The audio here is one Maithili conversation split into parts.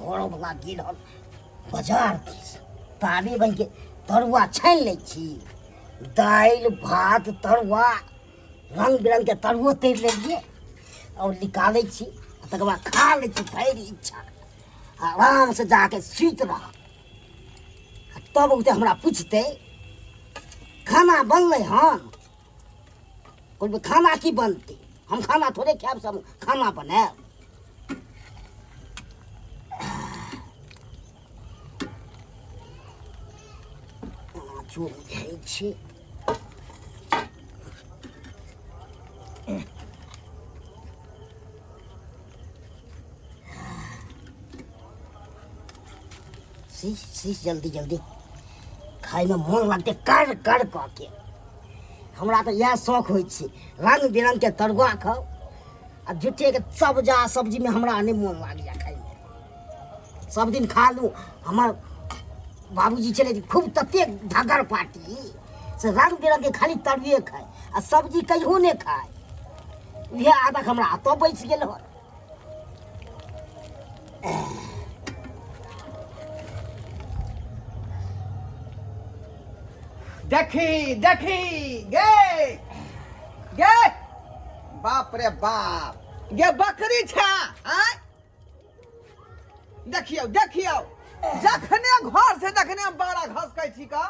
घरवला गेल हन बाजार दिस, ताबे बहिनके तरुआ छानि लै छी। दालि भात तरुआ, रङ्ग बिरङ्गके तरुओ तरि लेलियै आओर निकालै छी, आ तकर बाद खा लै छी भरि इच्छा। आरामसँ जाके सुति रहब, आ तब ओते हमरा पुछतै खाना बनलै हन? कहबै खाना की बनतै, हम खाना थोड़े खायब, सब खाना बनायब। माछो बुझाइ छै। सीस सीस, जल्दी जल्दी खाइमे मोन लगतै कर कर कऽ के। हमरा तऽ इएह शौक होइ छै, रङ्ग बिरङ्गके तरुआ खाउ, आ झुट्ठेके सब्जा सब्जीमे हमरा नहि मोन लागैए खाइमे। सब दिन खा लू, हमर बाबूजी छलै खूब ततेक ढगर पार्टी से रङ्ग बिरङ्गके खाली तरुए खाइ आ सब्जी कहियो नहि खाइ। इएह आदत हमरा एतऽ बचि गेल हन। देखी देखी गे गे, बाप रे बाप, गे बकरी छा आय। देखियौ देखियौ, जखने घर से जखने हम बाड़ा घसकै छी का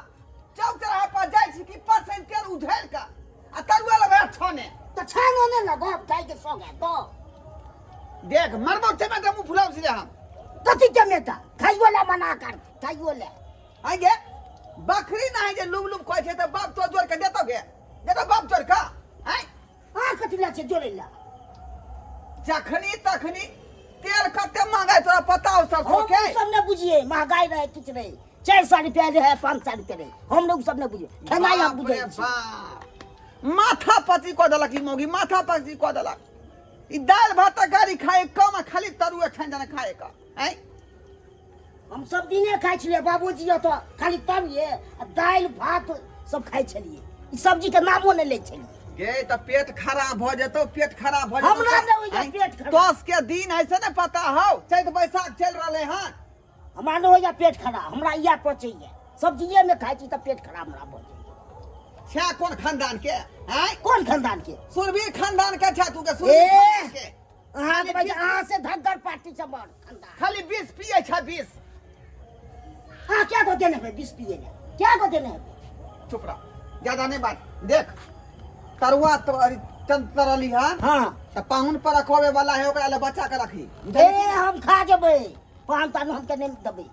चौक चौराहा पर जाइ छी कि पसैन तेल उधेर का आ तरुआ लगै छने। तऽ छानो नहि लगब, खाइके शौक है तो। देख मरबो टमाटर मुँह फुलाउ छी हम। कथी टमेटा खाइयो ला मना कर, खाइयो ला। आइ गे बकरी ना है जे लुब लुब कहै छै तऽ बाप तो जोड़ के देतो गे, देतो बाप जोड़ के आइ। अहाँ कथी ला छै जोड़ै ला? जखनी तखनी तेल कते महंगाई तोरा पता हो सरसों हम के? उ सब नहि बुझिए, महंगाई रहे किछु रहे, 400 रुपया रहे, 500 रुपया रहे, हम लोग सब नहि बुझिए, खेनाइ हम बाप बुझै रे छी। बाप, माथा पति कऽ देलक ई मौगी, माथा पति कऽ देलक ई। दालि भात तरकारी खाए कम आ खाली तरुए छानि देने खाए का आँय। हम सब दिने खाइ छलियै बाबूजी ओतऽ, खाली तरुए आ दालि भात सब खाइ छलियै, ई सब्जीके नामो नहि लै छलियै। गे तऽ पेट खराब भऽ जेतौ, पेट खराब भऽ जेतौ। हमरा नहि होइए आँय, पेट खराब। तस के दिन है से ने पता हौ, चैत बैसाख चलि रहलै हन। हमरा नहि होइए पेट खराब, हमरा इएह पचैए, सब्जिएमे खाइ छी तऽ पेट खराब हमरा भऽ जाइए। छे कोन खानदान के आँय? कोन खानदान के? सुरवीर खानदान के छे तू के, सुरवीर ए! खानदान के। अहाँके भाई अहाँ से धग्गर पार्टी सब बड़ खानदान। खाली विष पिए छे विष। अहाँ क्या को देने हेबै विष पिए ले, क्या को देने हेबै? चुप रह, ज्यादा नहीं बात। देख तरुआ तो अरे चंद तरली है। हाँ। तऽ पाहुन पर रखवावे वाला है, ओकरा ले बचा के रखी। ए हम खा जेबै पान तान, हमके नहीं देबै।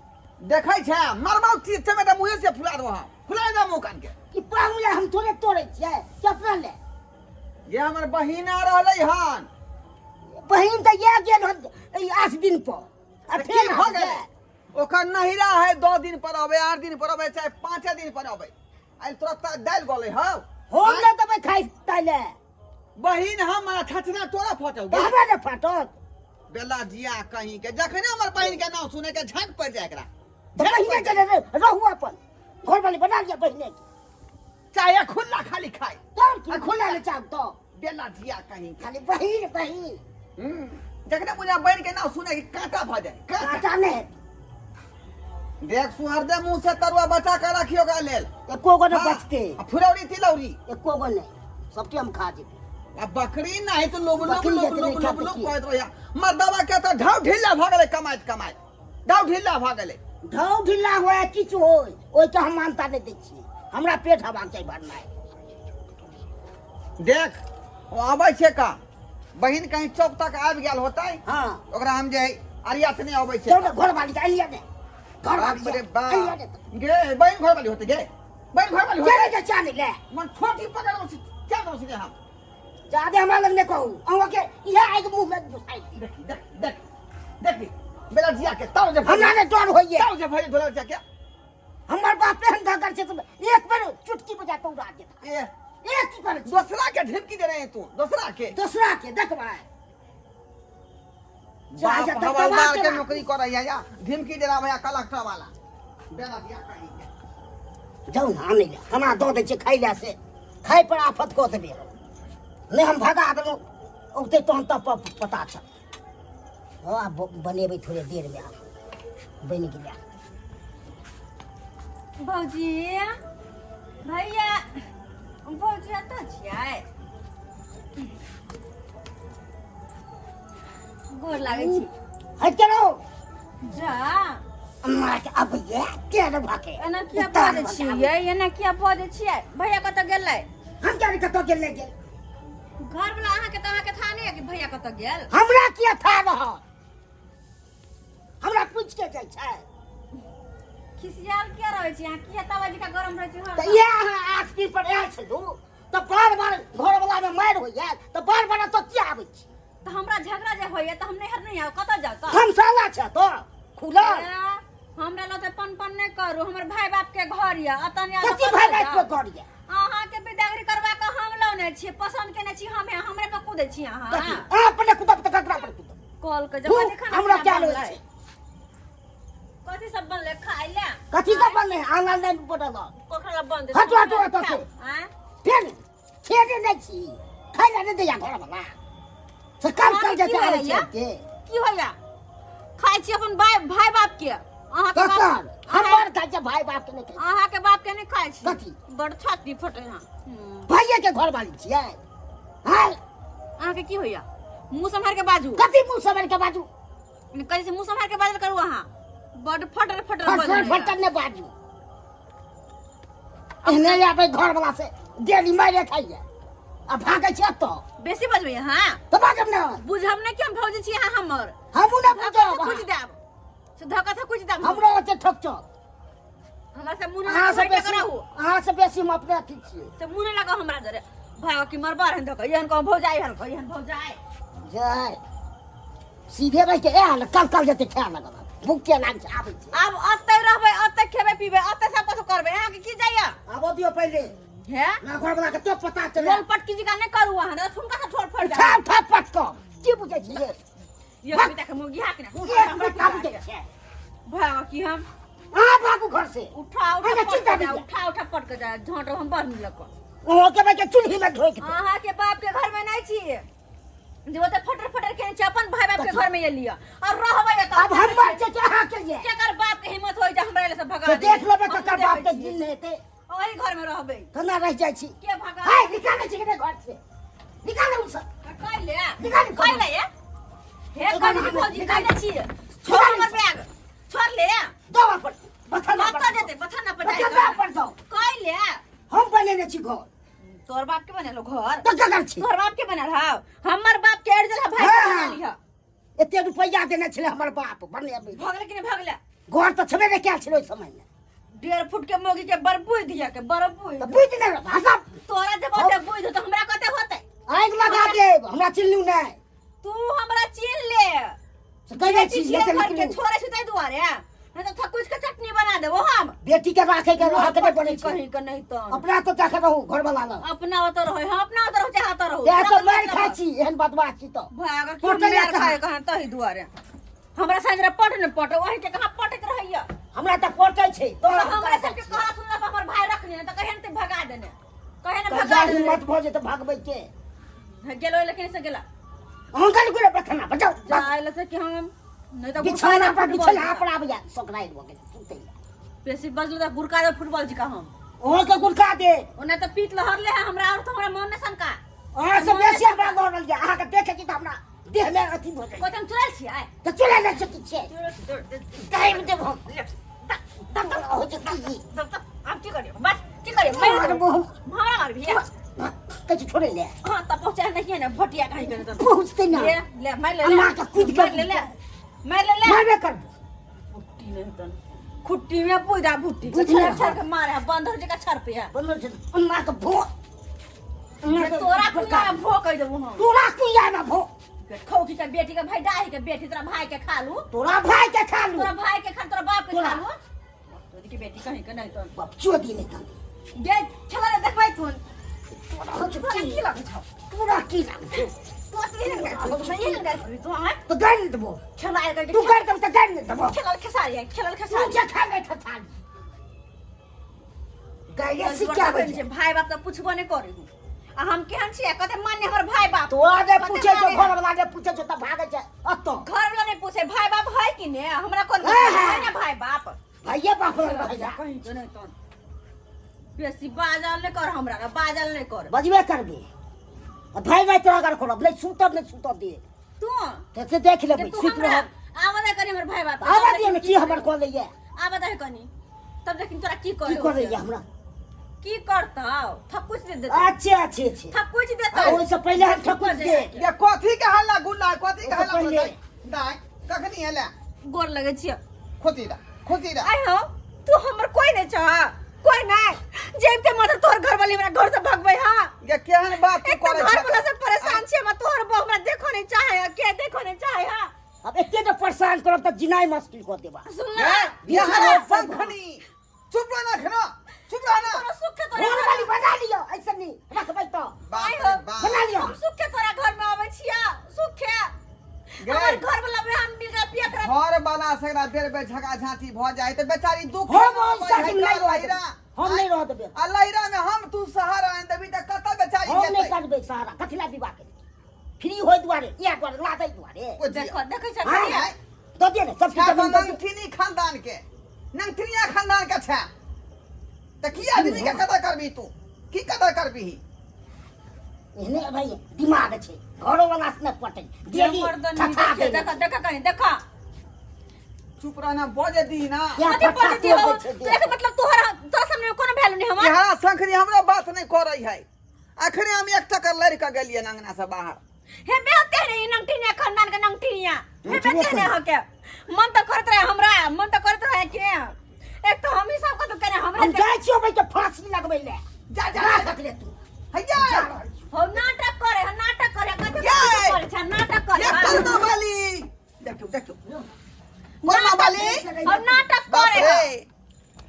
देखै छै मरबाउ चीज टमाटर मुँहे से फुला दो, हम फुला दो मुँह कान के। ई पाहुन ले हम थोड़े तोड़ै छियै कि अपना ले? ये हमर बहिना रहलै हन। बहिन तऽ इएह गेल हन ई 8 दिन पर आ तऽ फेर की भऽ आबि गेलै? जाय। ओकर नहिरा है, 2 दिन पर अबै, 8 दिन पर अबै, चाहे 5 दिन पर अबै, आइ तुरंत दालि गलै हौ। हम नहि देबै खाइ ताहि। बहिन हमर छछना तोरा फटौ तऽ हमरा नहि फाटत। बेला जिया कहीं के, जखने हमर बहिन के नाम सुने के झक पड़ जाए एकरा। तऽ बहिने के रहू, अपन घरवाली बना लिअ बहिने के। चाहे खुला खाली खाए तब की खुला ले चाहब तो। बेला जिया कहीं के। खाली बहिन बहिन। जखने बुझा बहिन के नाम सुने के कांटा भ जाए, कांटा। कांटा नहीं। देख सुहर दे मुंह से तरुआ बचा के रखियो ओकरा लेल। एको गो नहीं हाँ, बचते। आ फुलौरी तिलौरी। एको गो नहीं, सबके हम खा जेबै। आ बकरी नहीं तो लोग लोग बकरी लोग जतने लोग खाते लोग लोग की? कहत रहिया। मर्दवा के तो ढाव ढीला भ गेलै कमाइत कमाइत, ढाव ढीला भ गेलै। ढाव ढीला होय किछु होय, ओहिके हम मानता नहि दै छियै, हमरा पेट हवा चाही भरनाइ। देख ओ आबै छै का बहिन कहीं चौक तक आबि गेल होतै। हाँ। ओकरा हम जे अरिया से नहीं आबै छै। जाउ ने घर वाली के अनिया ने, घर वाली बाप रे के बाप। अनिया ने। गे बहिन घर वाली होतै, गे बहिन घर वाली के होतै। के चाह ले मन ठोकी पकड़ छी क्या दो सीधे हम। जादे हमरा लग नहि कहू, अहाँ के इएह आगि मुँह में घुसाइ दी। देखी देख देख देखी बेला जिया के ताव जे हमरा नहि डर होइए। ताव जे भई बेला जिया के। हमर बाप एहन धगर छै तऽ एक बेर चुटकी बजा कऽ उड़ा देता। ए ए की करै छी? दोसरा के ढिमकी दे रहे हैं तू, दोसरा के। दोसरा के देखबै। जा, बाप जा, तब हवलदार दबा के के नौकरी कर रही है या ढिमकी दे रहा भैया कलेक्टर वाला बेला दिया कहीं के। जाउ ने आनै लए, हमरा दऽ दै छै खाइ लए से खाइ पर आफत कऽ देबै हम। नहि हम भगा देलहुँ औतै तहन तब पता चल। हँ आब बनेबै थोड़े देरमे आब। बनि गेलै। भौजी, भैया, भौजी एतऽ छियै? गोर लागै छी। हट चलो। जा। अम्मा के अबैया के भाके। एना किया बाजै छियै? एना किया बाजै छियै? भैया कतऽ गेलै? हम जाने कतऽ गेलै गेल। घर वाला अहाँके तऽ अहाँके था नहि कि भैया कतऽ गेल? हमरा किया था रह, हमरा पूछ के जाइ छै। खिसियाल किया रहै छी अहाँ? किया तवा जकाँ गरम रहै छी? तऽ इएह अहाँ 8 दिन पर आयल छलहुँ तऽ बार बार घर वाला मे मारि होइया तऽ बार बार एतऽ किया आबै छी? तऽ हमरा झगड़ा जे होइया तऽ हम नैहर नहि आउ, कतऽ जाउ तऽ? धर्मशाला छै तऽ खुलल। ए, हमरा लग तऽ पन पन नहि करू, हमर भाय बाप के घर यऽ, एतऽ नहि आउ तऽ कथी कतऽ भाय बाप जाउ? के घर यऽ? अहाँके बिदागरी करवा कऽ हम लौने छियै, पसन्द केने छी हमे, हमरे पर कूदै छी अहाँ। कथी अहाँ अपने कुदब तऽ ककरा पर कुदब? कॉल के हूँ, जब खाना हमरा पीना क्या बनलै? होइ छै? कथी सब बनलै खाइ ले? कथी सब बनलै? आंगन नहि पटल। ककरा लए बनतै? हटू, हटू, एतऽ से। आँय? फेर खेने नहि छी, खाइ लए नहि दैया घर वाला से कल कल अहाँके जेते की आबै होइया? छै के की होइया? खाइ छी अपन भाय भाय बाप के अहाँके ककर? बाप। हमर खाइ छै, भाय बाप के नहि खाइ छै। अहाँके बाप के नहि खाइ छी? कथी? बड़ छाती फटे। हाँ, भाइये के घर वाली छियै? हाय। अहाँके की होइया? मुँह सम्हार के बाजू। कथी मुँह सम्हार के बाजू? कथी से मुँह सम्हार के बाजल करू अहाँ? बड़ फटर फटर फटर बजल। फटर नहि बाजू। एहने आबै घर वाला से डेली मारे खाइए आ भागै छै एतऽ। बेसी बजबै अहाँ? तऽ बाजब ने। बुझब नहि कि हम भौजी छी अहाँ हमर। हमहूँ नहि बुझब। कुछ देब से धक्का धक्का कुछ देब। हमरो ओते ठोक चौ। हमरा से मुँह अहाँ से नहि बेसी रहू। अहाँ से बेसी हम अपने अथी छियै। से मुँह नहि लगाउ हमरा जरे। भाग की मरबा रहन धक्का एहन कहूँ भौजाई हन कह एहन भौजाई। जय सीधे रहि के आयल कल कल जेते खाय लगल, भूख के लाग छै, आबै छै। आब ओतै रहबै, ओतै खेबै पीबै, ओतै सब कुछ करबै, अहाँके की जाइया? आबो दियौ पहिले। हे ना घर वाला के तो पता चले। लोल पटकी जी का नहि करू अहाँ, नहि तऽ हुनका से ठोर फट उठा जायत। उठा पटको की बुझै छियै? ये बेटा के मुँह गिहा के ना। एक मिनट का बुझै छियै? भाग की हम अहाँ भागू घर से। उठा उठा अरे पटक चिंता जा नहीं। उठा उठा पटक जा झोंट हम बढ़ मिलक। अहाँ के भाई के चूल्ही में ढोक दे। अहाँ के बाप के घर में नहीं छी जे ओते फटर फटर केने छी, अपन भाई बाप के घर में एलियै और रहबै एतऽ। अब हम बात छै अहाँ के लिए। केकर बाप के हिम्मत होय जे हमरा से भगा से दे? देख लेबै हम ककर देखै बाप के छियै। जिन नहि हेतै। ओही घर में रहबै। केना रहि जाइ छी? के भगा? हाय, निकालै छी के घर से? निकालै उ सब। कैले निकाल। कैले ये हे निकाल, कथी भौजी निकाल। कैले छी? छोड़ हमर बैग, छोड़ ले। दवा पर बथाना पर। कतऽ जेतै? बथाना पर जाइ। बथाना पर जाओ। कैले? हम बनेने छी घर। तोर बाप के बनेलो घर? तऽ ककर छी? तोहर बाप के बनल हौ? हमर बाप के अड़ि देल भाई के हाँ। बना लिह। एते रुपैआ देने छलै हमर बाप बनेबै। भऽ गेलै कि नहि भऽ गेलै? घर तऽ छेबे नहि कयल छलै ओहि समयमे। 1.5 फुट के मोगी के बड़ बुद्धि दिया के बड़ बुद्धि। तऽ बुझि नहि भाषा। तोरा जब ओते बुद्धि तऽ हमरा कते होतै? आगि लगा देब, हमरा चिन्हू नहि। तू हमरा चिन्ह ले। से कहै छी बेटी छियै लेके घर के। निकलू। छोड़े छै ताहि दुआरे, नहि तऽ थकुच के चटनी बना देबो हम। बेटी के राखे के हक नहि बनै छै। कहीं के नहीं तो अपना तो देखे रहू घर वाला लग। अपना ओतऽ रहै, हम अपना ओतऽ रहू चाहे ओतऽ रहू। इएह तोरा तऽ कोन मारि मतलब? खाइ छी, एहन बदमाश छी तऽ। भाग की पटैया मारि कहाँ? खाए कहाँ? तही दुआरे हमरा साँझ पट ने पट वही के कहाँ पटैत रहैया। हमरा तऽ पटै छै तोरा। तऽ हमरा सबके कहा सुनला पर हमर भाई रखने ने तऽ कहे ने भगा देने, कहे ने भगा जा। देने। हिम्मत भऽ जेतै भगबै के। गेलो लेकिन से गेला। अहाँ कल गुरे बथना बचाउ। जाय से कि हम नहीं तऽ बिछौना पर फुटबॉल बिछौना जिका। पर आबैया सोकराइ भऽ गेल सुतै लए। बेसी बजलो तऽ गुरका दे फुटबॉल जिका हम। अहाँके गुड़का दे। ओना तऽ पीत लहरले है हमरा और तऽ हमरा मन नहि शंका। अहाँ से बेसी हमरा लड़ल यऽ, अहाँके देखै छी तऽ हमरा देह मे अथी भऽ जाइ। कोइ हम चुड़ैल छियै? तऽ चुड़ैल नहि सकै छियै, टाइम देब हम। हो जेतै ई। आब की करियो? बस की करियो? मारि मारबो देबो। हम। हमरा मारबी? कहै छोड़े ले। हाँ तऽ पहुँचा नहीं है ने भटिया कहीं के तो पहुँचतै ना। ले ले मार ले। अम्मा के कूद के मार ले, ले मार ले, ले मारबे करबो। खुट्टी नहीं तन खुट्टी में पूरा भुट्टी बुझले। छड़ छड़ के मारे है बंदर जका छड़ पे है। बोलो छै अम्मा के भो अम्मा के तोरा कुइया में भो कह देबो हम। तोरा कुइया में भो। खौकी के बेटी के भाई डाही के बेटी, तोरा भाई के खा लू। तोरा भाई के खा लू। तोरा भाई के खा, तोरा बाप के तोरा। खा लू। तोरी के बेटी कहीं के नहीं तो बाप चोदी नहीं तन गे खेला रे देखबै तुन। तोरा हो तोरा चुकी की लगै छौ? तोरा की लागै छौ? तू असली ने कर, तू नहीं ने कर तू आ तो गाड़ि देबो। खेला कर। तू गाड़ि देबो तऽ गाड़ि नहि देबो। खेलल खेसारी है, खेलल तू खेसारी। जे खा ले खेसारी गाड़ि सिखा छै भाई बाप तऽ पुछबो नहि करै हूँ आ हम केहन छियै, कते मान्य हमर भाई बाप। तोरा जे कते पूछे छौ माने। घर वाला जे पूछे छौ तऽ भागै छै अतऽ। घर वाला नहि पूछे, भाई बाप है कि ने हमरा कोन हाँ, हाँ। है ने भाइये बाप लग रहै जा। कहीं के नहीं तन बेसी बाजल नहीं कर हमरा के, बाजल नहीं कर। बजबे करबे आ भाई भाई तोरा घर खोलब नहीं सुतब नहीं सुतब दिए। तू ते से देख लेबै जे तू सुत हमरा रहब। आवा दे कनी हमर भाई बाप। आवा दिए ने की हमर कऽ लैये। आवा दे कनी तब देखिन तोरा की की करे। करैये हमरा? की करतौ? थकुच दे देतौ। अच्छे अच्छे अच्छे। थकुच देतौ। आ ओहिसँ पहिले हम थकुच दे। ये कथी के हल्ला गुल्ला, कथी के हल्ला? पहिले। दाइ कखनी एला? गोर लगै छियै। खुशी रह, खुशी रह। आइ हो तू हमर कोई नहीं चाह, कोई नहीं जेबते मदर तोहर घर वाली हमरा घर से भगबै। हां ये केहन बात तू एक तो करै घर छह? वाला से परेशान छी हम, तोहर बहू हमरा देखो नहीं चाहे है, के देखो नहीं चाहे है। अब एते जे परेशान करब तऽ जिनाइ मुश्किल कऽ देबा। सुन ए, ना। यहाँ शंखनी, चुप रहना खना, चुप रहना। कोनो सुख के तोरा घर वाली बना लियो, ऐसे नहीं रखबै तऽ। बाप आइ रे हो। बाप। बना लियो। हम सुख के तोरा घर में आबै छिया सुख के। गए। हमर घर वाला में हम मिल के पिया कर। घर वाला से एकरा बेर बेर झगड़ा झांटी भऽ जाय तऽ बेचारी दुख हम ओहि साथी में नहीं रह देबै, हम नहीं रह देबै। आ लहिरा में हम तू सहारा आनि देबी तऽ कतऽ बेचारी हम नहीं जेतै? करबै सहारा। कथी ला विवाह केलियै? फ्री होय दुआरे, इएह दुआरे, लादै दुआरे। ओ जी। देखो देखै छ। हाँ। कनिया। दऽ दिअ ने सब छै तऽ जमीन दऽ दिअ। नंगठिनी खानदान के, नंगठिनिया खानदान के छै तऽ की आदमी के कदर करबी तू? की कदर करबी? एहने भाई दिमाग छै, घरो वाला से नहि पटै डेली मर्दनी ठठा देखियो, देली। देखो देखो कनी देखो। चुप रहना, बजे दी ना। क्या कथी फटा पढ़ दियो? तोड़ दै छै तू एक मतलब तोहर तोरा सामने कोनो वैल्यू नहीं हमर। यहाँ शंखनी हमरो बात नहीं करै है। अखने हम एक टकर लड़ि कऽ गेलियै अंगना से बाहर। हे बेहते रे ई नंगटिनिया खानदान के नंगटिनिया, हे नंगटिनिया बेहते ने हके मन तो करत रहे, हमरा मन तो करत रहे के एक तो हम ही सब को तो करे हमरा। हम जाइ छियौ भाई के फांसी लगबै ले। जा जा। राख रखले तू। हैया। हो नाटक करे, हो नाटक करे, कथी ये! करे छै नाटक करे। ये कर्मा वाली, देखियौ देखियौ कर्मा वाली। हो नाटक बाप करे। रे,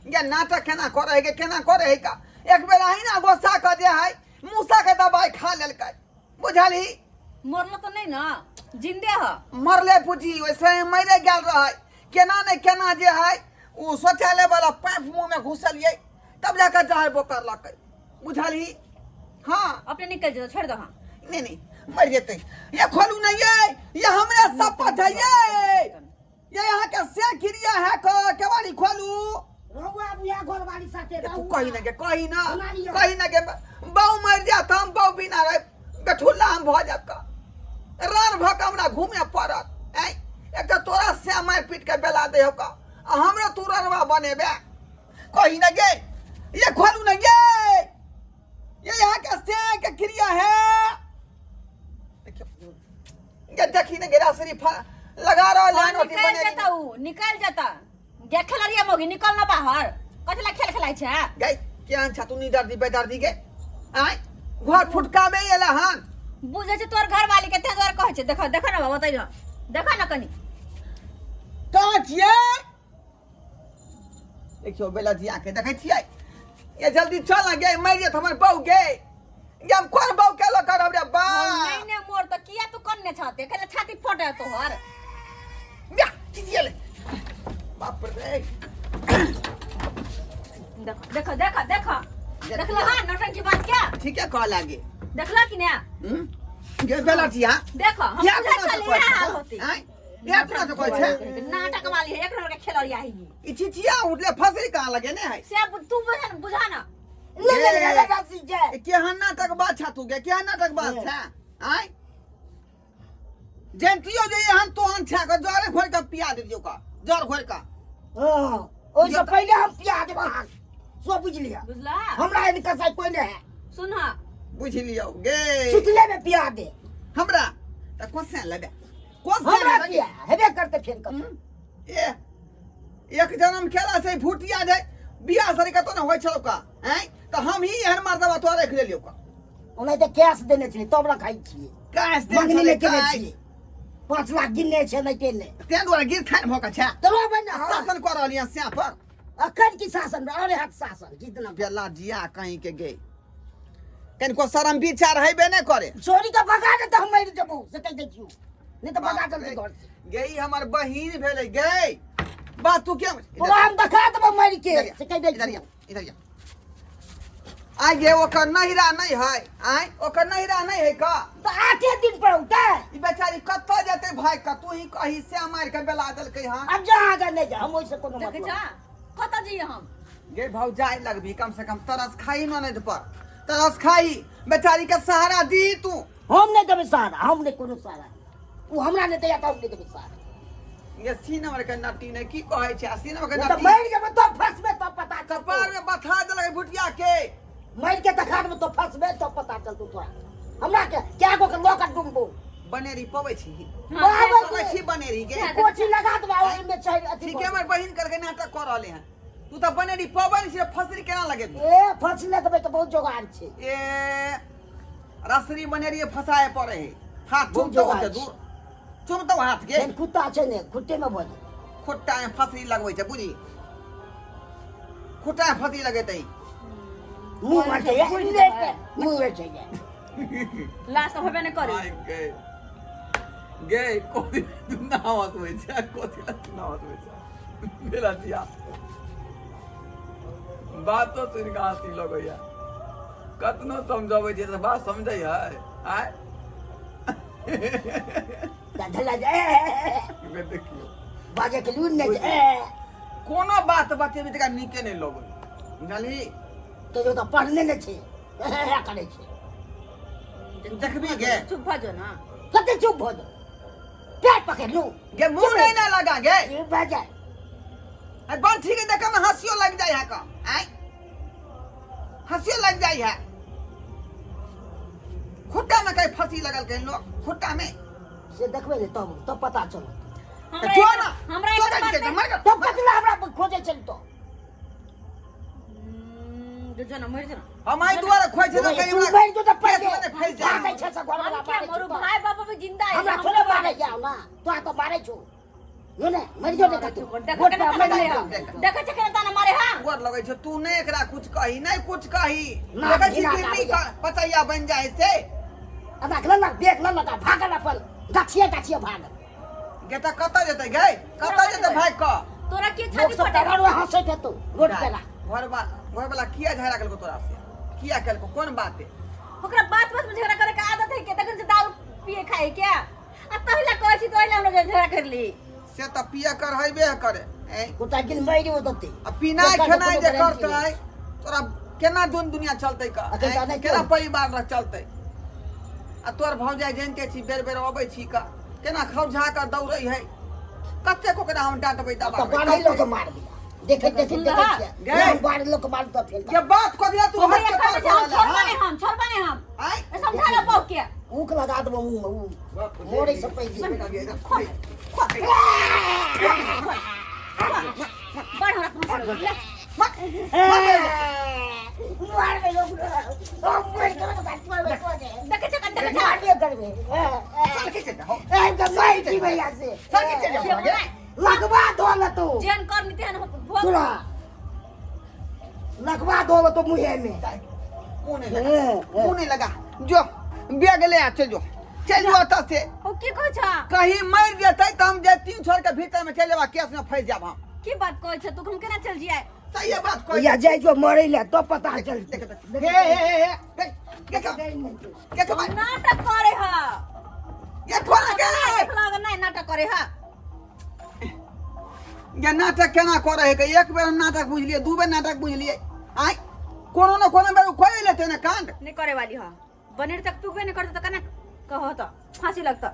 ये नाटक केना करे है के केना करे है का? एक बेर अहिना गुस्सा कऽ दे है, मूसा के दवाई खा लेलकै, बुझलही? मरलो तो नहीं ना, जिंदे ह? मरले बुझी वैसे मरे गेल रहै, केना ने केना जे है ओ शौचालय वाला पाइप मुंह में घुसलियै तब जाकर जहर बोकरलकै, बुझलही? हाँ। अपने निकल जेतो, छोड़ दो। हाँ। नहीं नहीं, मर जेतै। ये खोलू नहीं, ये हमरे शपथ है, ये यहाँ के से क्रिया है क केवाड़ी खोलू। रहुआ बुआ घरवाली साथे ये तू रहू। कही ना के कही ना। बना लिअ। कही ना के बहु मर जात, हम बहु बिना रह बेठुल्ला हम भऽ जायब का रान भऽ के हमरा घूमे पड़त। ऐ एक तऽ तोरा से मारि पीट के बेला दे हो का आ हमरो तू ररवा बनेबे। कही ना गे, ये खोलू ना, ये यहाँ के से के क्रिया है। देखियो ये, देखी ना गेरा शरीफ लगा रहा लाइन हाँ, होती निकल बने। जेता, उ निकल जेता। गे खेलरिया मोगी, निकल ना बाहर, कथी ला खेल खेलाइ छै? गई केहन छा तू निदर्दी बेदर्दी गे? आय घर फुटकाबे एला हन। बुझै छै तोहर घर वाली के, तें दुआरे कहै छै। देखो देखो ना बाबा, बतैलो देखो ना कनी। कहाँ छियै? देखियौ बेला जिया के देखै छियै। ये जल्दी चल ना गे, मरि जेत हमर बहू गे। ये हम कोन बहू के लऽ करब रे बा? नहीं ने मोर तो किया तू कन्ने छाते खेले छाती फटे तोहर। म्या, चिचियेले। बाप रे। देखो देखो देखो देखो, देखलो? हाँ, नौटंकी बात क्या ठीके कह लागे। देखला कि ने? हम्म गे बेला जिया। देखो हम या बुझै कोना छलियै कहै हाल छै? होती। आँय, या कोना तो कहै छै? नाटक वाली है, एक नंबर के खेलरिया है ई। ई चिचिया उठले फसरी कहाँ लगे ने है? से तू बुझा न, बुझा ना। ले ले ले ले रसी जाय। ए, केहन नाटक बात छा तू गे? केहन नाटक बात छा? आँय जनतियो जे एहन तोहन छा के जरे घोरि के पिया देतियो का जर घोरि के। हाँ, ओहिसँ पहिले हम पिया देब अहाँ सो बुझि लिअ। बुझला? हमरा एहन कसाई कोई नहीं है। सुन हा। बुझि लियौ गे। सुतले में पिया दे। हमरा तऽ कोसे लेबे, कोसे हमरा लेबे? पिया हेबे करते फेर कतौ। ए एक जन्म केला से फुटिया जाय बियाह सरी कतौ ने होइ छलौ का? आँय तऽ हम ही एहन मर्दबा तोरा राखि लेलियौ का? ओनाहिते कैश देने छलै तब रखाइ छियै। कैश देने मंगनी छलै, नहि केने कैश। छियै, 5 लाख गिनने छै ओनाहिते नहि। तें दुआरे गिर ठानि भऽ कऽ छै। तऽ रहबै ने, हँ। शासन कऽ रहलियै हँ स्याह पर। अखन की शासन अरे हाथ शासन कितना बेला जिया कहीं के गे, कनिको शरम विचार हेबे नहि करे। चोरी के भगा दे तऽ हम मरि जेबौ से कहि दै छियौ, नहि तऽ भगा जल्दी घर से। गे ई हमर बहिन भेलै गे, बात तू के तोरा हम देखा देबौ मरि के इधर आ, से कहि दै इधर आ, छियौ। इधर आ। आइ गे ओकर नहिरा नहि है? आइ ओकर नहिरा नहि है का? तऽ 8 दिन पर औतै। ई बेचारी कतऽ जेतै भाई का? तू ही कही से मारि के बेला देलकै हँ। अब जहाँ जा नहि जा, हम ओहिसँ कोनो देखै मतलब छा। कतऽ जइए हम? गे भौजाई लगबी, कम से कम तरस खाई ननद पर, तरस खाई, बेचारी के सहारा दी तू। हम नहि देबै सहारा, हम नहि कोनो सहारा, ओ हमरा नहि दैया तऽ हम नहि देबै सहारा। ये सी नंबर के नटी ने की कहै छै, 80 नंबर के ओ तऽ नटी। मरि जेबै तो फंसबै तो पता चलतौ। कपार में बथा देलक भुटिया के। मरि के देखा देबै तो फंसबै तो पता चलतौ तोरा। हमरा के क्या गो के लऽ के डुमबो। बनेरी पबै छी? हाँ, पबै। पबै छी बनेरी के? कोची लगा देबै ओहिमे चढ़ि अथी। ठीक है, हमर बहिन करके नाटक कऽ रहले हैं। तू तऽ बनेरी पबै नहि छी, फसरी केना लगेबी? ए, फंसी लगबै तऽ बहुत जोगाड़ छै। ए, रसरी बनेरी फसाए पड़े है, हाथ बहुत चुमतो जोगाड़ होते छै। दूर चुमतो हाथ के। जेहन कुत्ता छै ने खुट्टे मे भऽ जेतै। खुट्टा में फसरी लगबै छै, बुझी, खुट्टा में फसरी लगेतै। मुँह मार छै, मुँह मार छै। लास्ट होबे नहि करे। गे गे, कथी तू नाम हसबै छै? कथी ला तू नाम हसबै छै? बेला दिया बातो सुनि कऽ हँसी लगैया। कतनो समझबै छियै तऽ बात समझै है? आय धला गे, देखियौ बाजे के लून नहि छै। ए, कोनो बात बतेबै तऽ नीके नहि लगै, बुझलही? तो जो तऽ पढ़ने नहि छै, करै छै। देखबी गे। चुप भऽ जो ना। कते चुप भऽ जाउ? पैर पकड़लू। गे, मुँह नहीं ना लगा गे। चुप भऽ जाए। आ बंठी के देखे में हंसियो लग जाय है का? आय, हंसियो लग जाय है। खुट्टा में कहीं फंसी लगल कहीं लोग खुट्टा में। से देखबै ने तब तब पता चलत। हमरा जो एकर- ना हमरा जो एकर ना बात के नहि- मर गए। तब कथी हमरा खोजे चल तो? जो ना, मरि जो ना। हम आई दुआरे खोइ छै तऽ कहीं तू हमरा मरि जो तऽ पहिले केस में फंसि जाय। भागै छै से घरवला। हम क्या मारै मरू? छौ। भाई बाप अभी जिंदा है। हमरा हम थोड़े तो मारै जाओ ना, तोरा तऽ मारै छौ। यो ने मरि जो ने कतौ। देख गोट केना पर ताना मरि मारे जाओ। हा, देखै छै केना ताना मारे हा। गोर लगै छै, तू नहि एकरा कुछ कही, नहि कुछ कही। ना, देखै छी घिना किडनी आबैया। पचैया बनि जाइ से। अब लेलक, देख लेलक आ भागल अपन गाछिए गाछिए भागल। गे, तऽ कतऽ जेतै गे? कतऽ जेतै भागि कऽ? तोरा के लोक छाती सब फटे? तऽ रोड हंसैत हेतौ रोड पे। घरवा घरवाला किया झगड़ा केलको तोरा से? किया केलको? कोन बात है? ओकरा बात बात में झगड़ा करे के आदत है के, तखन से दारू पिए खाए के आ तहिला कहै छी, तहिला हमरा झगड़ा कर ली। से तऽ पिए कर हेबे करे ऐं। गोटा दिन मरि देतै। आ पिनाइ एकर तऽ खेनाइ कोनो जे गारंटी करतै नहि। तोरा केना दुन दुनिया चलतै का? अखन तऽ ऐं? नहि केना केओ। परिवार रह चलतै? आ तोर भौजाइ जानिते छी, बेर बेर अबै छी का केना खौझा कऽ दौड़ै है। कतेक ओकरा हम डाँटबै तऽ दबाबै? बारह लोक मार दिया, देखै देखै देखै छियै। गै। हम बारह लोक मार तऽ फेर के बात कऽ दिया तू ओकरा हट के कहबै पार जे हम कऽ छोड़बा नहि, हम छोड़बा नहि हम। आँय? समझा ले बहू के। ऊख लगा देबो मुँह में, ऊ मोड़ै से पहिले। बड़ हमरा फांसी लग गेलै। मारबै लोक, मरि गेलै तऽ मारबै कोने। देखै छै कन, देखै छै। मारबे करबै। चल के चल हो। ए, तऽ मारि जीबै यहाँ से। चल के चल जाओ गे। लगवा दो न तू। जेहन करनी तेहन भोग। तोरा लगवा दो न तो मुँहे में। मुँह नहीं लगा, मुँह नहीं लगा। जो बैग ले आ, चल जो, चल जो ओतऽ से। ओ की कहै छ? कहीं मरि जेतै तऽ हम जे तीन छोड़ के भीतर में चलि जेबा, केस में फंसि जाब हम। की बात कहै छ तू? हम केना चल जियै? सही बात कहै। या जाइ जो मरै ले तो पता चल। देख देख, हे हे हे हे, देख देख देख। नाटक करे ह। ये खोला के। देखलक नहि, नाटक करे ह। ये नाटक केना करे है के? एक बेर हम नाटक बुझलियै, दू बेर नाटक बुझलियै, आय कोनो ने कोनो बेर खोल लेतै ने कांड। नहि करे वाली ह, बनेर तक पुगबे नहि करतौ तऽ केना कहो तऽ फांसी लगतौ।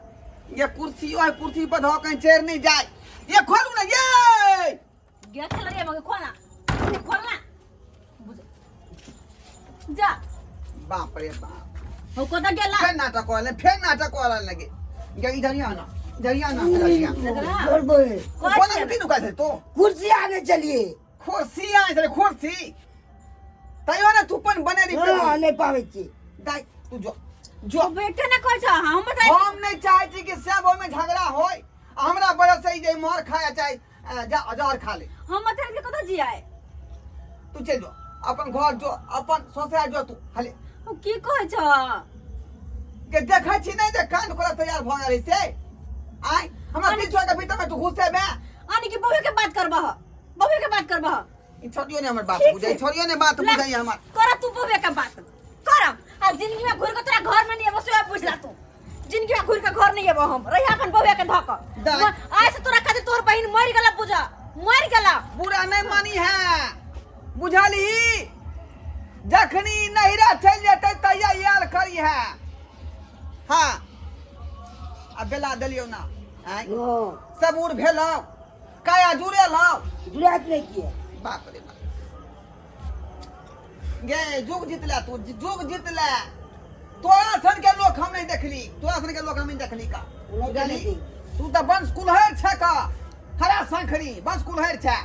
ये कुर्सी है, कुर्सी पर धो कहीं चढ़ नहीं जाए। ये खोलू ना ये। गेट खेल रे मगे, खोल ना, खोल ना, बुझ जा। बाप रे बाप। हो कतऽ गेला? फेर नाटक करे, फेर नाटक करे लगे। ये इधर ही आना, इधर ही आना, इधर ही आना। छोड़बै। कोना के नुका छै तो? कुर्सी आने चलिए। कुर्सी आने चले, कुर्सी तैयो ने तू अपन बने रही। हाँ, नहि पाबै छी। दाइ तू जो जो। बेटे ने कहै छ हम बताइ। हम नहीं चाहे छी कि सब ओहिमे झगड़ा होय आ हमरा वजह से ई जे मार खाया चाहे जा जहर खा ले। हम बता के कतऽ जियाए? तू चल जो अपन घर जो, अपन ससुराल जो तू खाली। ओ की कहै छ? के देखै छी नहीं जे कांड कोला तैयार भऽ गेल से? आय हमरा तीन के भीतर में तू घुसेबे? आने की बहू के बात करबह, बहू के बात करबह। ई छोड़ियो ने हमर बात। ठीक बुझै छै। छोड़ियो ने बात। ला, बुझै हमर। कर तू बहू के बात कर आ जिंदगी में घुर के तोरा घर में नहीं एबो से बुझला तू। जिंदगी में घुर के घर नहीं एबो हम, रही अपन बहू के धक। दाइ। आइ से तोरा खातिर तोहर बहिन मरि गेल बुझ। मर गेला। बुरा नहीं मानी है, बुझलही? जखनी नहिरा चलि जेतै तहिया आयल करी है। हाँ, आ बेला देलियौ ना, आँय? हँ। सबूर भेलौ, काया जुड़ेलौ? जुड़ात नहि किए। बाप रे बाप, गे जुग जीतले तू, जुग जीतले। तोरा सन के लोक हम नहीं देखली, तोरा सन के लोक हम नहीं देखली का। नहि बुझलही? देखली। तू तऽ वंश कुल्हड़ छै का, हरा शंखरी वंश कुल्हड़ छै।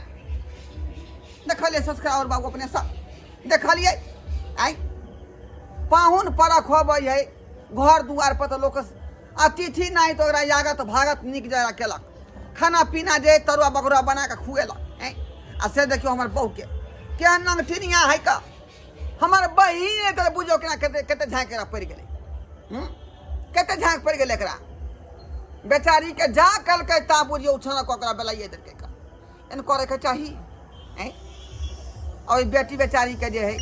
देखलियै सब्सक्राइबर बाबू, अपने सब देखलियै? आइ पाहुन परख होबै है घर दुआर पर तऽ लोक अतिथि नहि तऽ ओकरा यागत भागत नीक जगह केलक, खाना पीना जे तरुआ बगरुआ बना कऽ खुएलक। आँय, आ से देखियौ हमर बहूके केहन नंगटिनिया है का। हमर बहिन तऽ बुझियौ केना कते कते झाँकि एकरा पड़ि गेलै। हूँ, कते झाँकि पड़ि गेलै एकरा बेचारीके। जा कहलकै ता बुझियौ उछान कऽ ओकरा बेलाइए देलकै का। एहन करैके चाही? आँय, आ ओहि बेटी बेचारीके जे हइ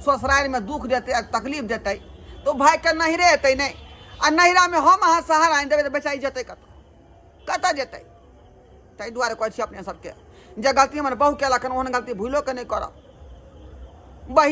ससुरारिमे दुख देतै आ तकलीफ देतै तऽ ओ भाइके नहिरे एतै नहि। आ नहिरामे हम अहाँ सहारा आनि देबै तऽ बेचारी जेतै कतऽ, कतऽ जेतै? ताहि दुआरे कहै छी अपने सबके, जे गलती हमर बहु केलक हन, ओहन गलती भूलो के नहि करब।